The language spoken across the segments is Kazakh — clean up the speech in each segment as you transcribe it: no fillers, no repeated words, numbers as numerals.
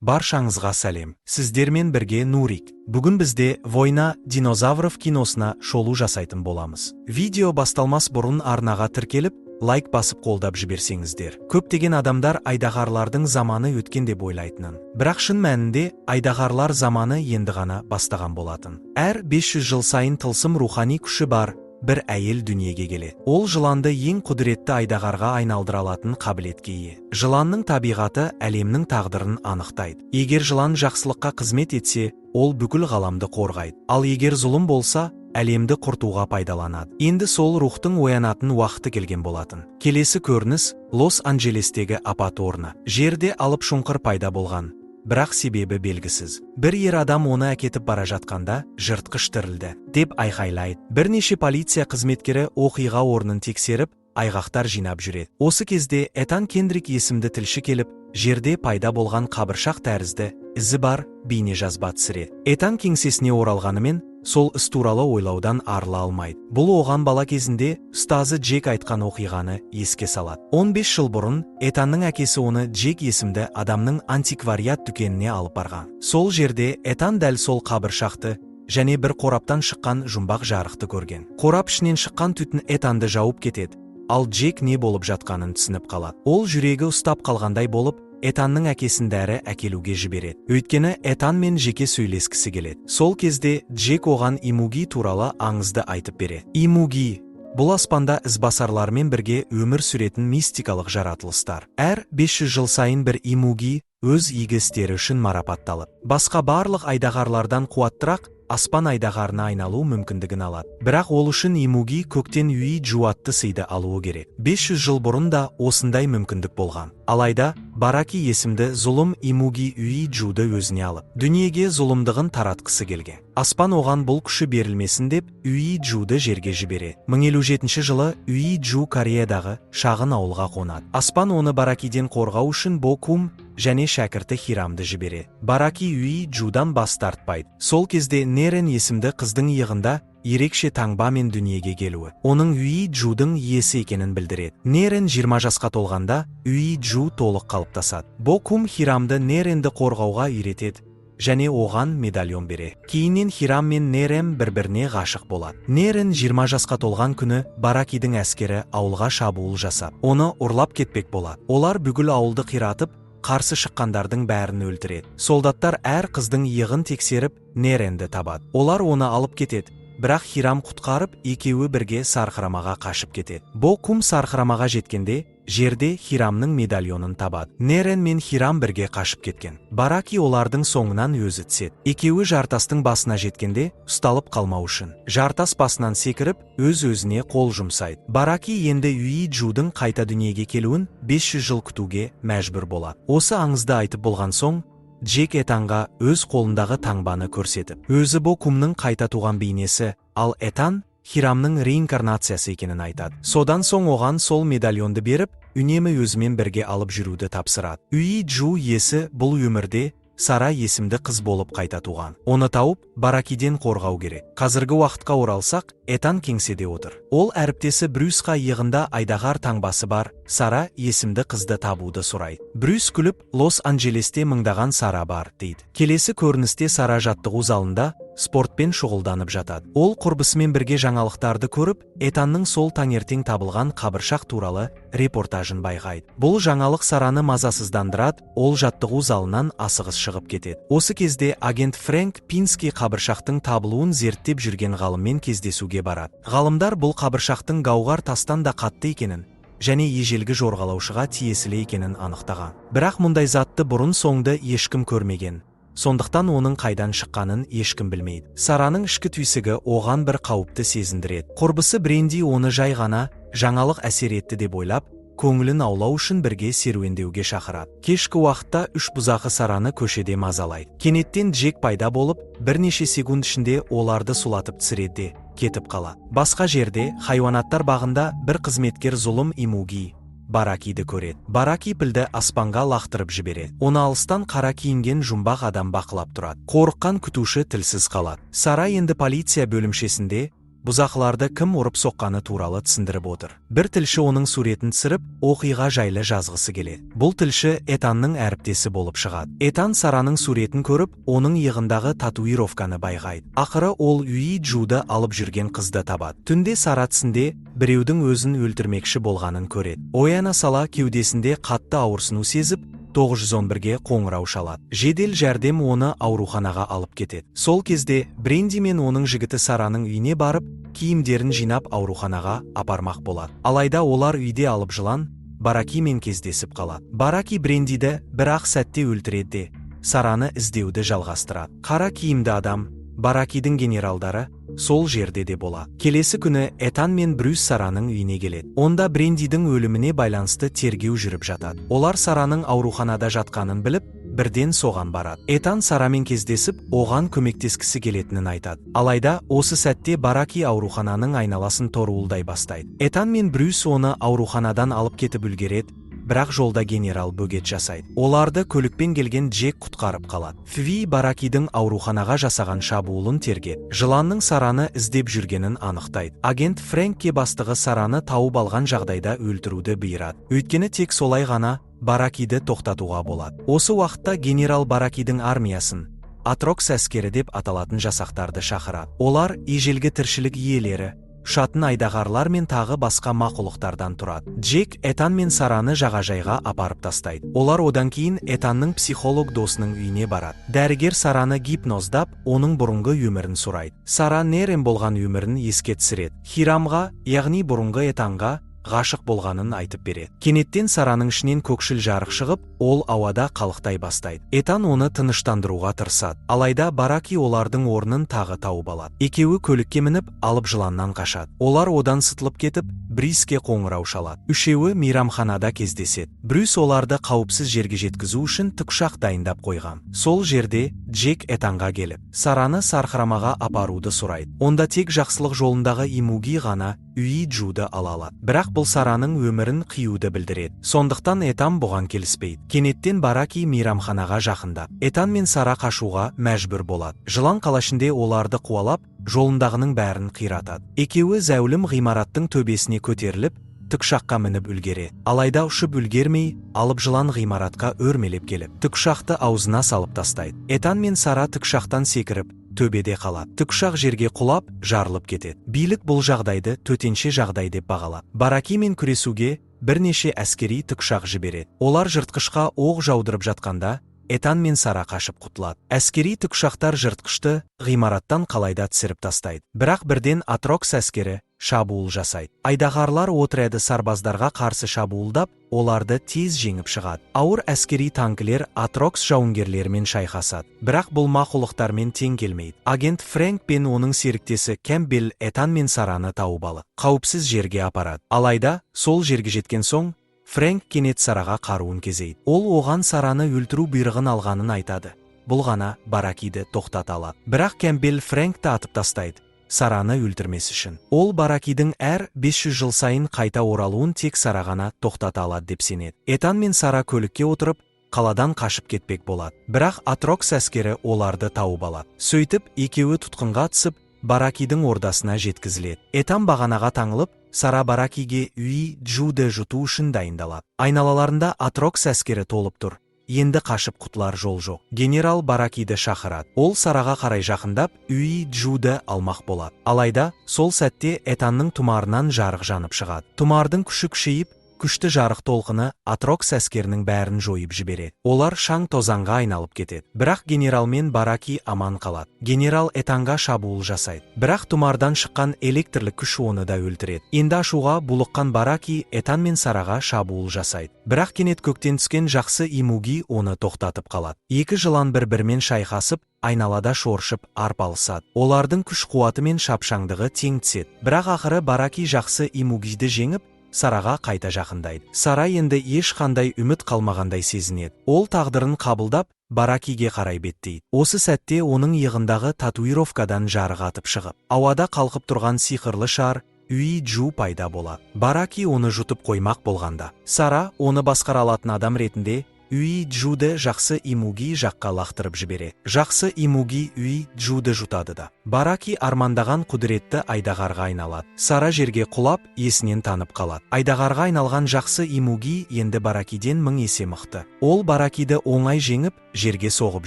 Баршаңызға сәлем! Сіздермен бірге Нурик. Бүгін бізде «Война динозавров» киносына шолу жасайтын боламыз. Видео басталмас бұрын арнаға тіркеліп, лайк басып, қолдап жіберсеңіздер. Көптеген адамдар айдаһарлардың заманы өткен деп ойлайтынын. Бірақ шын мәнінде айдаһарлар заманы енді ғана бастаған болатын. Әр 500 жыл сайын тылсым рухани күші бар бір әйел дүниеге келеді. Ол жыланды ең құдіретті айдаһарға айналдыра алатын қабілетке ие. Жыланның табиғаты әлемнің тағдырын анықтайды. Егер жылан жақсылыққа қызмет етсе, ол бүкіл ғаламды қорғайды. Ал егер зұлым болса, әлемді құртуға пайдаланады. Енді сол рухтың оянатын уақыты келген болатын. Келесі көрініс: Лос-Анджелестегі апат орны. Жерде алып шұңқыр пайда болған, бірақ себебі белгісіз. Бір ер адам оны әкетіп бара жатқанда, «Жыртқыш тірілді!» деп айқайлайды. Бірнеше полиция қызметкері оқиға орнын тексеріп, айғақтар жинап жүреді. Осы кезде Этан Кендрик есімді тілші келіп, жерде пайда болған қабыршақ тәрізді ізі бар бейне жазба түсіреді. Этан кеңсесіне оралғанымен, сол іс туралы ойлаудан арыла алмайды. Бұл оған бала кезінде ұстазы Джек айтқан оқиғаны еске салады. 15 жыл бұрын Этанның әкесі оны Джек есімді адамның антиквариат дүкеніне алып барған. Сол жерде Этан дәл сол қабыршақты және бір қораптан шыққан жұмбақ жарықты көрген. Қорап ішінен шыққан түтін Этанды жауып кетеді, ал Джек не болып жатқанын түсініп қалады. Ол жүрегі ұстап қалғандай болып, Этанның әкесін дәрі әкелуге жібереді. Өйткені Этанмен жеке сөйлескісі келеді. Сол кезде Джек оған Имуги туралы аңызды айтып береді. Имуги – бұл аспанда ізбасарлармен бірге өмір сүретін мистикалық жаратылыстар. Әр 500 жыл сайын бір Имуги өз игі істері үшін марапатталып, басқа барлық айдаһарлардан қуаттырақ аспан айдаһарына айналу мүмкіндігін алады. Бірақ ол үшін Имуги көктен Юи Джу атты сыйды алуы керек. 500 жыл бұрын да осындай мүмкіндік болған. Алайда Бараки есімді зұлым Имуги Юи Джуды өзіне алып, дүниеге зұлымдығын таратқысы келген. Аспан оған бұл күші берілмесін деп, Юи Джуды жерге жібереді. 1057 жылы Юи Джу Кореядағы шағын ауылға қонады. Аспан оны Баракиден қорғау үшін Бо Кум және шәкірті Хирамды жібереді. Бараки Юи Джудан бас тартпайды. Сол кезде Нерен есімді қыздың иығында ерекше таңбамен дүниеге келуі оның Юи Джудың иесі екенін білдіреді. Нерен 20 жасқа толғанда, Юи Джу толық қалыптасады. Бо Кум Хирамды Неренді қорғауға үйретеді және оған медальон береді. Кейіннен Хирам мен Нерем бір-біріне ғашық болады. Нерен 20 жасқа толған күні Баракидің әскері ауылға шабуыл жасап, оны ұрлап кетпек болады. Олар бүкіл ауылды қиратып, қарсы шыққандардың бәрін өлтіреді. Солдаттар әр қыздың иығын тексеріп, Неренді табады. Олар оны алып кетеді, бірақ Хирам құтқарып, екеуі бірге сарқырамаға қашып кетеді. Бо Кум сарқырамаға жеткенде, жерде Хирамның медальонын табады. Нерен мен Хирам бірге қашып кеткен. Бараки олардың соңынан өзі түседі. Екеуі жартастың басына жеткенде, ұсталып қалмау үшін жартас басынан секіріп, өз өзіне қол жұмсайды. Бараки енді Юи Джудың қайта дүниеге келуін 500 жыл күтуге мәжбүр болады. Осы аңызды айтып болған соң, Джек Этанға өз қолындағы таңбаны көрсетіп, өзі Бо Кумның қайта туған бейнесі, ал Этан Хирамның реинкарнациясы екенін айтады. Содан соң оған сол медальонды беріп, үнемі өзімен бірге алып жүруді тапсырады. Юи Джу иесі бұл өмірде Сара есімді қыз болып қайта туған. Оны тауып, Баракиден қорғау керек. Қазіргі уақытқа оралсақ, Этан кеңседе отыр. Ол әріптесі Брюсқа иығында айдаһар таңбасы бар Сара есімді қызды табуды сұрайды. Брюс күліп, «Лос-Анджелесте мыңдаған Сара бар», дейді. Келесі көріністе Сара жаттығу залында спортпен шұғылданып жатады. Ол құрбысымен бірге жаңалықтарды көріп, Этанның сол таңертең табылған қабыршақ туралы репортажын байқайды. Бұл жаңалық Сараны мазасыздандырады, ол жаттығу залынан асығыс шығып кетеді. Осы кезде агент Фрэнк Пински қабыршақтың табылуын зерттеп жүрген ғалыммен кездесуге барады. Ғалымдар бұл қабыршақтың гауһар тастан да қатты екенін және ежелгі жорғалаушыға тиесілі екенін анықтаған. Бірақ мұндай затты бұрын соңды ешкім көрмеген. Сондықтан оның қайдан шыққанын ешкім білмейді. Сараның ішкі түйсігі оған бір қауіпті сезіндіреді. Құрбысы Бренди оны жай ғана жаңалық әсер етті деп ойлап, көңілін аулау үшін бірге серуендеуге шақырады. Кешкі уақытта үш бұзақы Сараны көшеде мазалайды. Кенеттен Джек пайда болып, бірнеше секунд ішінде оларды сұлатып түсіреді де, кетіп қалады. Басқа жерде, хайуанаттар бағында бір қызметкер зұлым Имуги Баракиді көреді. Бараки пілді аспанға лақтырып жібереді. Оны алыстан қара киінген жұмбақ адам бақылап тұрады. Қорыққан күтуші тілсіз қалады. Сара енді полиция бөлімшесінде. Бұзақыларды кім ұрып соққаны туралы түсіндіріп отыр. Бір тілші оның суретін түсіріп, оқиға жайлы жазғысы келеді. Бұл тілші Этанның әріптесі болып шығады. Этан Сараның суретін көріп, оның иығындағы татуировканы байқайды. Ақыры ол Уи Джуды алып жүрген қызды табады. Түнде Сара түсінде біреудің өзін өлтірмекші болғанын көреді. Ояна сала кеудесінде қатты ауырсыну сезіп, 911-ге қоңырау шалады. Жедел жәрдем оны ауруханаға алып кетеді. Сол кезде Бренди мен оның жігіті Сараның үйіне барып, киімдерін жинап ауруханаға апармақ болады. Алайда олар үйде алып жылан Баракимен кездесіп қалады. Бараки Брендиді бір ақ сәтте өлтіреді де, Сараны іздеуді жалғастырады. Қара киімді адам, Баракидің генералдары сол жерде де болады. Келесі күні Этан мен Брюс Сараның үйіне келеді. Онда Брендидің өліміне байланысты тергеу жүріп жатады. Олар Сараның ауруханада жатқанын біліп, бірден соған барады. Этан Сарамен кездесіп, оған көмектескісі келетінін айтады. Алайда осы сәтте Бараки аурухананың айналасын торуылдай бастайды. Этан мен Брюс оны ауруханадан алып кетіп үлгереді, бірақ жолда генерал бөгет жасайды. Оларды көлікпен келген Джек құтқарып қалады. ФБИ Баракидің ауруханаға жасаған шабуылын тергеп, жыланның Сараны іздеп жүргенін анықтайды. Агент Фрэнкке бастығы Сараны тауып алған жағдайда өлтіруді бұйырады. Өйткені тек солай ғана Баракиді тоқтатуға болады. Осы уақытта генерал Баракидің армиясын Атрокс әскері деп аталатын жасақтарды шақырады. Олар ежелгі тіршілік иелері, ұшатын айдаһарлар мен тағы басқа мақұлықтардан тұрады. Джек Этан мен Сараны жағажайға апарып тастайды. Олар одан кейін Этанның психолог досының үйіне барады. Дәрігер Сараны гипноздап, оның бұрынғы өмірін сұрайды. Сара Нерен болған өмірін еске түсіреді. Хирамға, яғни бұрынғы Этанға ғашық болғанын айтып береді. Кенеттен Сараның ішінен көкшіл жарық шығып, ол ауада қалықтай бастайды. Этан оны тыныштандыруға тырысады. Алайда Бараки олардың орнын тағы тауып алады. Екеуі көлікке мініп, алып жыланнан қашады. Олар одан сытылып кетіп, Брюске қоңырау шалады. Үшеуі мейрамханада кездеседі. Брюс оларды қауіпсіз жерге жеткізу үшін тікұшақ дайындап қойған. Сол жерде Джек Этанға келіп, Сараны сарқырамаға апаруды сұрайды. Онда тек жақсылық жолындағы Имуги ғана Уи Джуды ала алады. Бірақ бұл Сараның өмірін қиюды білдіреді. Сондықтан Этан бұған келіспейді. Кенеттен Бараки мейрамханаға жақындап, Этан мен Сара қашуға мәжбүр болады. Жылан қала ішінде оларды қуалап, жолындағының бәрін қиратады. Екеуі зәулім ғимараттың төбесіне көтеріліп, тікұшаққа мініп үлгереді. Алайда ұшып үлгермей, алып жылан ғимаратқа өрмелеп келіп, тікұшақты аузына салып тастайды. Этан мен Сара тікұшақтан секіріп, төбеде қалады. Тікұшақ жерге құлап, жарылып кетеді. Билік бұл жағдайды төтенше жағдай деп бағалады. Баракимен күресуге бірнеше әскери тікұшақ жібереді. Олар жыртқышқа оқ жаудырып жатқанда, Этан мен Сара қашып құтылады. Әскери тікұшақтар жыртқышты ғимараттан қалайда түсіріп тастайды. Бірақ бірден Атрокс әскері шабуыл жасайды. Айдаһарлар отряды сарбаздарға қарсы шабуылдап, оларды тез жеңіп шығады. Ауыр әскери танкілер Атрокс жауынгерлерімен шайқасады. Бірақ бұл мақұлықтармен тең келмейді. Агент Фрэнк пен оның серіктесі Кэмпбелл Этан мен Сараны тауып алып, қауіпсіз жерге апарады. Алайда сол жерге жеткен соң, Фрэнк кенет Сараға қаруын кезейді. Ол оған Сараны өлтіру бұйрығын алғанын айтады. Бұл ғана Баракиді тоқтата алады. Бірақ Кэмпбелл Фрэнкті атып тастайды, Сараны өлтірмес үшін. Ол Баракидің әр 500 жыл сайын қайта оралуын тек Сара ғана тоқтата алады деп сенеді. Этан мен Сара көлікке отырып, қаладан қашып кетпек болады. Бірақ Атрокс әскері оларды тауып алады. Сөйтіп, екеуі тұтқынға түсіп, Баракидің ордасына жеткізіледі. Этан бағанаға таңылып, Сара Баракиге Уи Джуды жұту үшін дайындалады. Айналаларында Атрокс әскері толып тұр. Енді қашып құтылар жол жоқ. Генерал Баракиді шақырады. Ол Сараға қарай жақындап, Уи Джуды алмақ болады. Алайда сол сәтте Этанның тұмарынан жарық жанып шығады. Тұмардың күші күшейіп, күшті жарық толқыны Атрокс әскерінің бәрін жойып жібереді. Олар шаң тозаңға айналып кетеді. Бірақ генерал мен Бараки аман қалады. Генерал Этанға шабуыл жасайды. Бірақ тұмардан шыққан электрлік күш оны да өлтіреді. Енді ашуға булыққан Бараки Этан мен Сараға шабуыл жасайды. Бірақ кенет көктен түскен жақсы Имуги оны тоқтатып қалады. Екі жылан бір-бірімен шайқасып, айналада шоршып арпалысады. Олардың күш қуаты мен шапшаңдығы тең түседі. Бірақ ақыры Бараки жақсы Имугиді жеңіп, Сараға қайта жақындайды. Сара енді ешқандай үміт қалмағандай сезінеді. Ол тағдырын қабылдап, Баракиге қарай беттейді. Осы сәтте оның иығындағы татуировкадан жарық атып шығып, ауада қалқып тұрған сиқырлы шар Уи Джу пайда болады. Бараки оны жұтып қоймақ болғанда, Сара оны басқара алатын адам ретінде Уи Джуді жақсы Имуги жаққа лақтырып жібереді. Жақсы Имуги Уи Джуді жұтады да, Бараки армандаған құдіретті айдаһарға айналады. Сара жерге құлап, есінен танып қалады. Айдаһарға айналған жақсы Имуги енді Баракиден 1000 есе мықты. Ол Баракиді оңай жеңіп, жерге соғып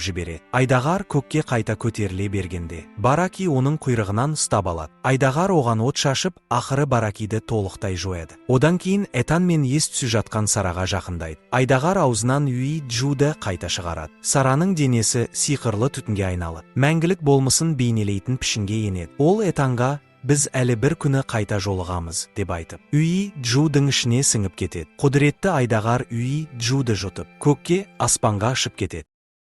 жібереді. Айдаһар көкке қайта көтеріле бергенде, Бараки оның құйрығынан ұстап алады. Айдаһар оған от шашып, ақыры Баракиді толықтай жояды. Одан кейін Этан мен ес түсі жатқан Сараға жақындайды. Айдаһар аузынан Уи Джуді қайта шығарады. Сараның денесі сиқырлы түтінге айналып, мәңгілік болмысын бейнелейтін пішінге енеді. Ол Этанға: «Біз әлі бір күні қайта жолығамыз», – деп айтып, Уи Джудың ішіне сіңіп кетеді. Құдіретті айдаһар Уи Джуді жұтып, көкке, аспанға ұшып кетеді.